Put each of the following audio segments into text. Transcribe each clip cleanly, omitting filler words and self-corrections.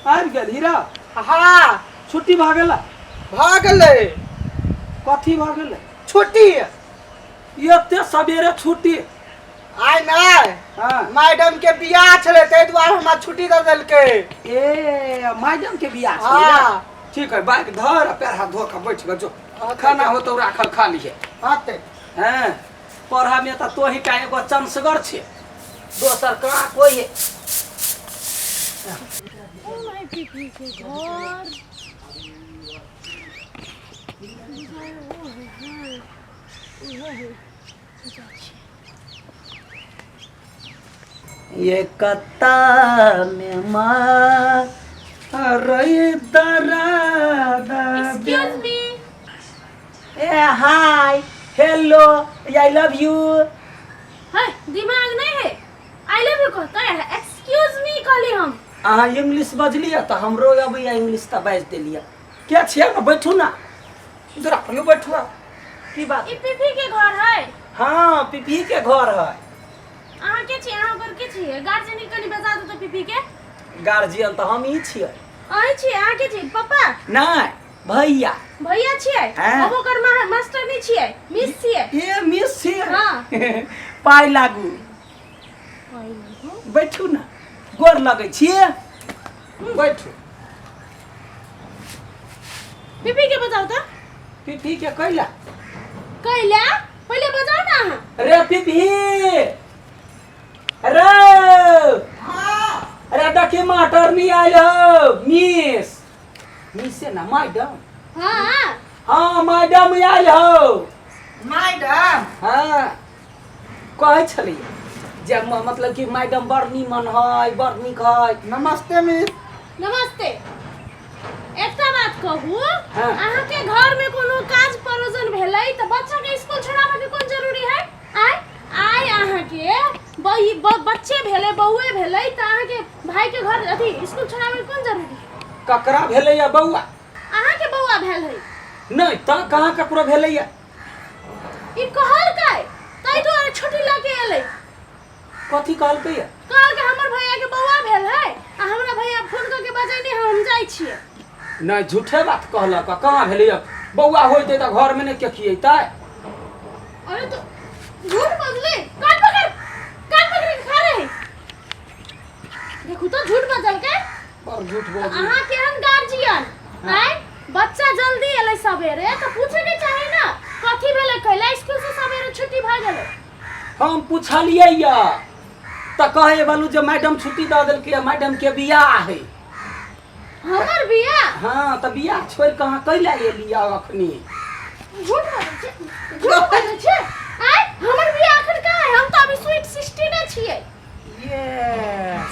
आबि गेल हीरा। हाँ। छुट्टी भऽ गेल? भऽ गेलै। कथी भऽ गेलै? छुट्टी। एते सवेरे छुट्टी? आइ नहि। हाँ। मैडम के बियाह छलै, ताहि दुआरे हमरा छुट्टी दऽ देलकै। ए, मैडम के बियाह छलै? हाँ। ठीक है, बाइक धर आ पैर हाथ धो के बैठ के जो। हाँ, खाना होतौ राखल, खा लिहे। हाँ ते। हैं, पढ़ा में तऽ तोही टा एगो चंसगर छे, दोसर कहाँ कोई है। कोन है पीपी के घर? ओ है, हाँ, उहे है। जाइ छी। ये कत्ता में माँ रे दरा। Excuse me. A hi, hello, I love you. है, दिमाग नहीं है? I love you कहता है? एक्सक्यूज मी कहली हम। अहाँ इंग्लिश बजलियै तऽ हमरो अबैया इंग्लिश, तऽ बाजि देलियै। के छियै ने? बैठू ना, इधर अपनो बैठू आब। की बात? ई पीपी के घर है? हाँ, पीपी के घर है। अहाँ के छी? अहाँ ओकर के छी? गार्जियन कनी बजा दो तो पीपी के। गार्जियन तऽ हम ही छियै। अहीं छी? अहाँ के छी? पापा? नहि, भैया। भैया छियै? हाँ। हम ओकर मास्टर नहीं छियै, मिस छियै। ए, मिस छियै? हाँ। पाइ लागू। बैठू ने, गोर लगै छियै, बैठू। पीपी के बजाओ तो। पीपी के कैला? कैला? पहिले बजाओ ना अहाँ। रे पीपी, रे, अरे देखी, मास्टरनी आयल हो, मिस, मिस ना, मैडम। हाँ। हाँ, मैडम आयल हो। मैडम? हाँ, कहै छलियै जे मतलब कि मैडम बड़ नीमन है, बड़ नीक है। नमस्ते मिस। नमस्ते। एकटा बात कहू? हाँ। अहाँ के घर में कोनो काज परोजन भेलै तऽ बच्चा के स्कूल छोड़ाबे के कोन जरूरी है? आय आय, अहाँ के बच्चे भेलै, बउए भेलै, तऽ अहाँ के भाई के घर अथी स्कूल छोड़ाबे के कोन जरूरी है? ककरा भेलैया बौआ? अहाँ के बउआ भेल है। नहि तऽ, कहाँ ककरो भेलैया। ई कहलकै, ताहि दुआरे छुट्टी लऽ के एलै। कथी कहलकैया? कहलकै हमर भैया के बउआ भेल है आ हमरा भैया फोन कऽ के बजेने, हम जाइ छियै। नहि, झूठे बात कहलक। कहाँ भेलैया बौआ? होइतै तऽ घरमे नहि के खियैतै? अरे तो झूठ बजले। कान पकड़, कान पकड़ के खा रहे। देखू तो, झूठ बजल के। बड़ झूठ बोल। अहाँ केहन गार्जियन? आय, बच्चा जल्दी एलै सवेरे तऽ पूछे के चाही ना, कथी भेलै, कैला स्कूल से सवेरे छुट्टी भऽ गेलै? हम पुछलियै या तऽ कहै बलू जे मैडम छुट्टी दऽ देलकै, मैडम के बियाह है। हमर बियाह? हाँ, तऽ बियाह छोड़ि कऽ अहाँ कैला एलियै अखनी? झूठ बजै छै, झूठ बजै छै। आय, हमर बियाह अखन कहाँ है? हम तऽ अभी स्वीट 16 छियै। ये।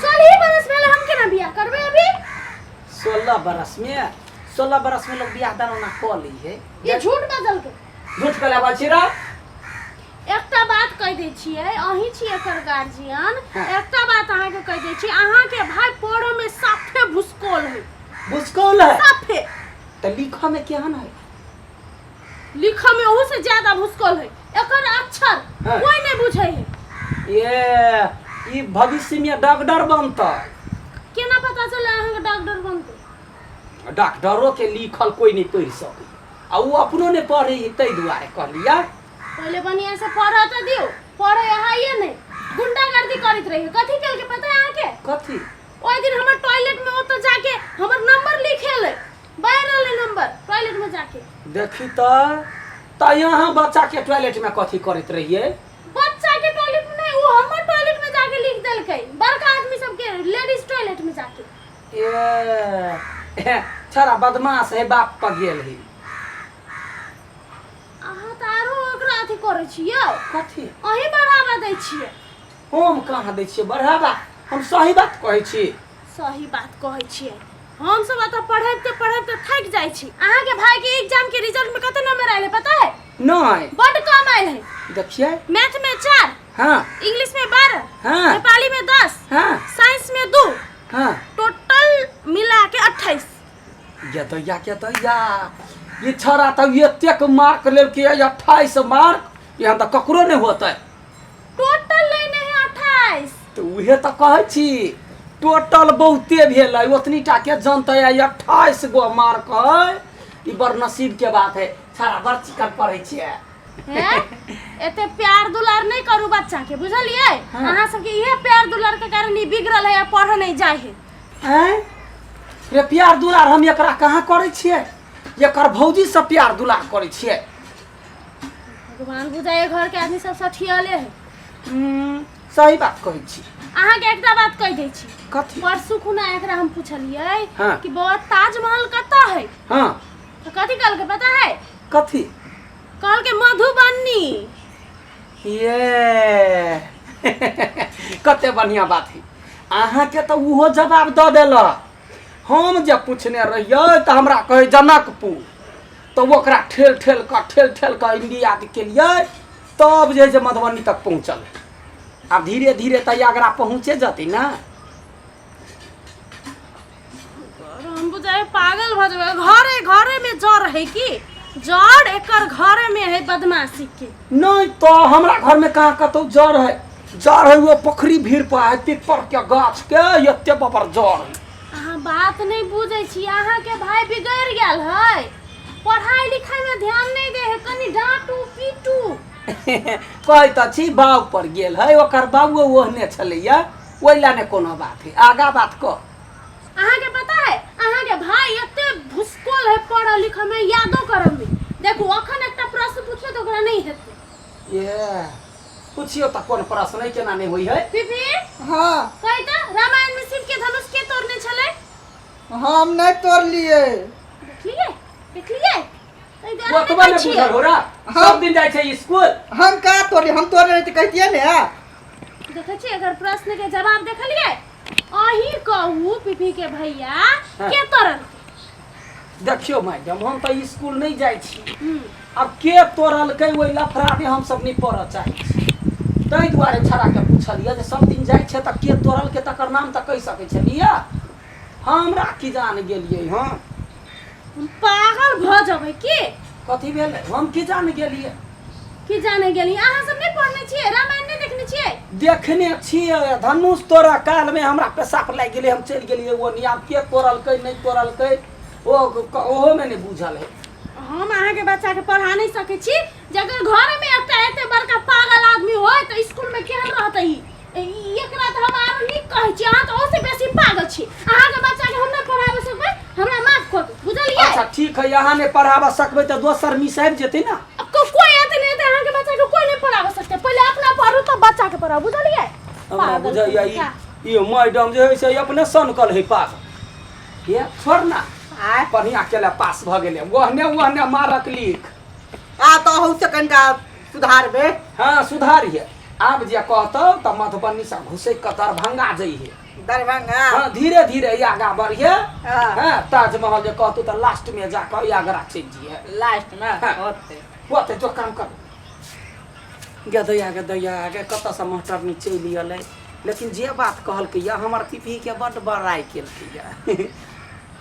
16 बरस भेल, हम केना बियाह करबै अभी? 16 बरस में, 16 बरस में लोग बियाह दान ओना कऽ लै है। ई झूठ बजलकै। झूठ कैला बाजै छी रे? एकटा बात कहि दै छियै, अहीं छी एकर गार्जियन। हाँ। एकटा बात अहाँके कहि दै छी, अहाँके भाई पढ़ऽ में साफे भुसकोल है। भुसकौल है? साफे। तऽ लिखऽ में केहन है? लिखऽ में ओहू से ज्यादा भुसकोल है। एकर अक्षर हाँ। कोई नहीं बुझै है। ये, ई भविष्य में डॉक्टर बनतै। केना पता चले अहाँके डॉक्टर बनतै? डॉक्टरो के लिखल कोई नहीं पढ़ि सकै आ ओ अपनो नहि पढ़ै है, ताहि दुआरे कहलियै। पहिले बढ़िया से पढ़ऽ तऽ दियौ। पढ़े अहाँये नहि, गुंडागर्दी करैत रहियै। कथी केलकै पता है अहाँके? कथी? ओहि दिन हमर टॉयलेट में ओतऽ जाके हमर नंबर लिखेलै, बाहर रहलै नंबर टॉयलेट में जाके। देखी तऽ यहाँ बच्चा के टॉयलेट में कथी करैत रहियै? बच्चा के टॉयलेट में नहीं, वो हमर टॉयलेट में जाके लिख देलकै, बड़का आदमी सबके लेडीज टॉयलेट में जाके। ए, छड़ा बदमाश है, बाप पर गेल है। अहाँ तऽ आरो ओकरा अथी करै छियै। कथी? अहीं बढ़ावा दै छियै। हम कहाँ दै छियै बढ़ावा? हम सही बात कहै छी। सही बात कहै छियै। हम सब एतऽ पढ़ैबते पढ़ैबते थाकि जाइ छी। अहाँके भाई के एग्जाम के रिजल्ट में कते नंबर आयल है पता है? नहि। बड कम आयल है। देखियै। मैथ में 4। हाँ। इंग्लिश में 12। हाँ। नेपाली में 10। हाँ। साइंस में 2। हाँ। टोटल मिला के 28। ये दैया के दैया, ये छड़ा तऽ एतेक मार्क लेलकै, 28 मार्क, यहाँ तऽ ककरो नहि होतै। टोटल लेने है 28। तऽ उहे तऽ कहै छी टोटल बहुते भेलै ओतनी टा के जनतै आइ 28 गो मार्क है ई बड़ नसीब के बात है छाड़ा बड़ चिकन पढ़ै छियै हैं? एते प्यार दुलार नहीं करू बच्चा के बुझलियै हाँ। अहाँ सबके इहे प्यार दुलार के कारण ई बिगड़ल है आ पढ़ नहीं जाय है आँय रे प्यार दुलार हम एकरा कहाँ करै छियै एकर भौजी से प्यार दुलार करै छियै भगवान बुझाए घर के आदमी सब सठियले है सही बात कहै छी अहाँके एकटा बात कहि दै छी कथी परसू खुना एकरा हम पुछलियै हाँ। कि बौआ ताजमहल कतऽ है हाँ तऽ कथी कहलकै पता है कथी कहलकै मधुबनी ये कते बढ़िया बात है अहाँके तऽ ओहो जवाब दऽ देलक हम जे पूछने रहियै तऽ हमरा कहै जनकपुर तऽ ओकरा ठेल ठेल कऽ ठेल ठेल कऽ इंडिया केलियै तब जे है से मधुबनी तक पहुँचल आब धीरे धीरे तऽ आगरा पहुँचे जतै ने हम बुझाए पागल भऽ जेबै घरे घरे में जर है की जड़ एकर घरे में है बदमाशी के नहीं तो हमरा घर में कहाँ कतौ जड़ है जड़ है वो पोखरी भीड़ पर है पीपर के गाछ के एते बबर जड़ है अहाँ बात नहीं बुझै छी अहाँके भाई बिगड़ि गेल है पढ़ाई लिखाई में ध्यान नहीं दे है कनी डांटू पीटू कहै तऽ छी बाउ पर गेल है ओकर बाबुओ ओहने छलैया ओहि लए नहि कोनो बात है आगा बात कह अहाँके पता है अहाँके भाई एते भुसकोल है पढ़ऽ लिखऽ में यादो करऽ में देखू अखन एकटा प्रश्न पूछबै तऽ ओकरा नहीं हेतै ये पूछियो तऽ कोन प्रश्न है केना नहि होइ है पीपी हाँ कहि तऽ रामायण में शिव के धनुष के तोड़ने छलै हम नहीं तोड़लिए देखलियै देखलियै ताहि दुआरे नहि ओतबा कहै नहि छियै। बुझल हो रा सब दिन जाइ छै स्कूल हम का तोड़ली हम तोड़ने रही तऽ कहितियै ने देखै छियै एकर प्रश्न के जवाब देखलियै अहीं कहू पीपी के भैया हाँ। के तोड़ल देखियौ मैडम हम तऽ स्कूल नहि जाइ छी आब के तोड़लकै ओहि लफड़ामे हमसब नहि पड़ऽ चाहै छी ताहि दुआरे छड़ाके पुछलियै जे सब दिन जाइ छै तऽ के तोड़लकै तकर नाम तऽ कहि सकै छलियै हमरा की जान गेलियै हँ हम पागल भऽ जेबै की कथी भेलै हम की जान गेलियै की जाने गेली अहाँ सब नहि पढ़ने छियै रामायण नहि देखने छियै देखने छियै धनुष तोड़ा कालमे हमरा पेशाब लागि गेलै हम चलि गेलियै ओ आब के तोड़लकै नहि तोड़लकै ओ ओहोमे नहि बुझल है हम अहाँके बच्चाके पढ़ा नहि सकै छी जकर घरमे एकटा एते बड़का पागल आदमी होय तऽ स्कूलमे केहन रहतै ई एकरा तऽ हम आरो नीक कहै छी अहाँ तऽ ओहिसँ बेसी पागल छी अहाँके बच्चाके हम नहि पढ़ाबऽ सकबै हमरा माफ कऽ दू बुझलियै अच्छा ठीक है अहाँ नहि पढ़ाबऽ सकबै तऽ दोसर मिस आबि जेतै ने अब कोई एते नहि एते अहाँके बच्चाके कोई नहि पढ़ाबऽ सकतै पहिले अपना पढ़ू तब बच्चाके पढ़ाउ बुझलियै हमरा पागल बुझाइया ई कुत्ता। ई मैडम जे है से अपने सनकल है पागल ये छोड़ ना आय बढ़िया केला पास भऽ गेलै ओहने ओहने मारक लिख आ तो अहू से कनिका सुधारबे हाँ सुधारिहे आब जे कहतौ तऽ मधुबनी से घुसैक कऽ दरभंगा जइहे दरभंगा हाँ धीरे धीरे ई आगा बढ़िए हाँ। हाँ ताजमहल जे कहतौ तऽ लास्ट में जाकऽ आगरा चलि जइहे लास्ट में हाँ। होते होते जो काम कर गदैया गदैया गे कतऽसँ मास्टरनी चलि एलै लेकिन जे बात कहलकै यऽ हमर पीपीके बड्ड बड़ाइ केलकै यऽ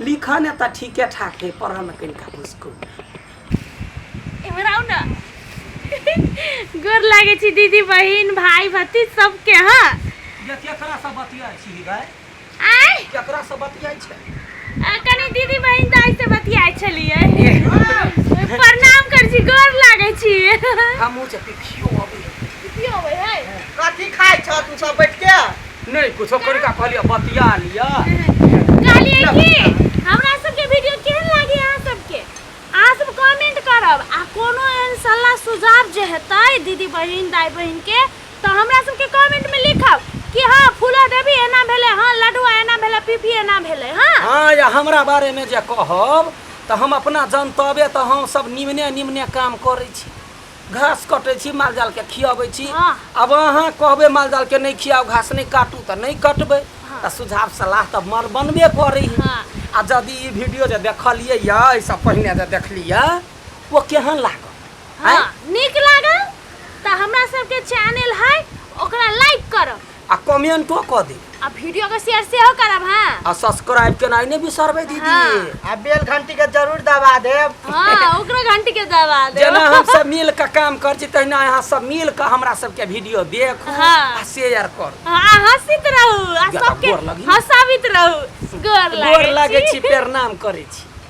लिखऽ ने तऽ ठीके ठाक है पढ़ऽमे कनिका भुसकुल इम्हर आउ ने गोर लागै छी दीदी बहिन भाई भतीज सबके हाँ ये केकरा से बतियाइ छी भाई आय केकरा से बतियाइ छै कनी दीदी बहिन दाइ से बतियाइ छलियै प्रणाम कर छी गोर लागै छी हमहूँ से पिफियो अबै पिफियो अबै है कथी खाइ छ तू सब बैठ के नहि कुछो कनिका कहलियै बतिया लिअ कहलियै कि हमरा सबके वीडियो केहन लागी अहाँ सबके अहाँ सब कमेंट करब आ कोनो एहन सलाह सुझाव जे हेतै दीदी बहिन दाइ बहिन के तऽ हमरा सबके कमेंट में लिखब कि हाँ फूला देवी एना भेलै हाँ लडुआ एना भेलै पीपी एना भेलै हाँ हाँ या हमरा बारेमे जे कहब तऽ हम अपना जनतबे तऽ हम सब निमने निमने काम करै छी घास कटै छी माल जालके खियाबै छी हाँ। आब अहाँ कहबै माल जालके नहि खियाउ घास नहि काटू तऽ नहि कटबै हाँ। तऽ सुझाव सलाह तऽ मर बनबे करै है हाँ। आ यदि ई वीडियो जे देखलियै यऽ एहिसँ पहिने जे देखलियै ओ केहन लागल हाँ नीक लागल तऽ हमरा सबके चैनल है ओकरा लाइक करब आ कमेंटो कऽ देब। आ वीडियो के शेयर सेहो करब। हाँ, आ सब्सक्राइब केनाइ नहि बिसरबै दीदी। हाँ। आ बेल घंटी के जरूर दबा देब। हाँ, ओकरो घंटी के दबा देब। जेना हम सब मिल के काम कर छी तहिना अहाँ सब मिल के हमरा सबके वीडियो देखू हाँ। आ शेयर करू। हाँ, आ हंसित रहू आ या, सबके गोर लगी। हंसाबित रहू। गोर गोर लागै लागै छी, प्रणाम करै छी।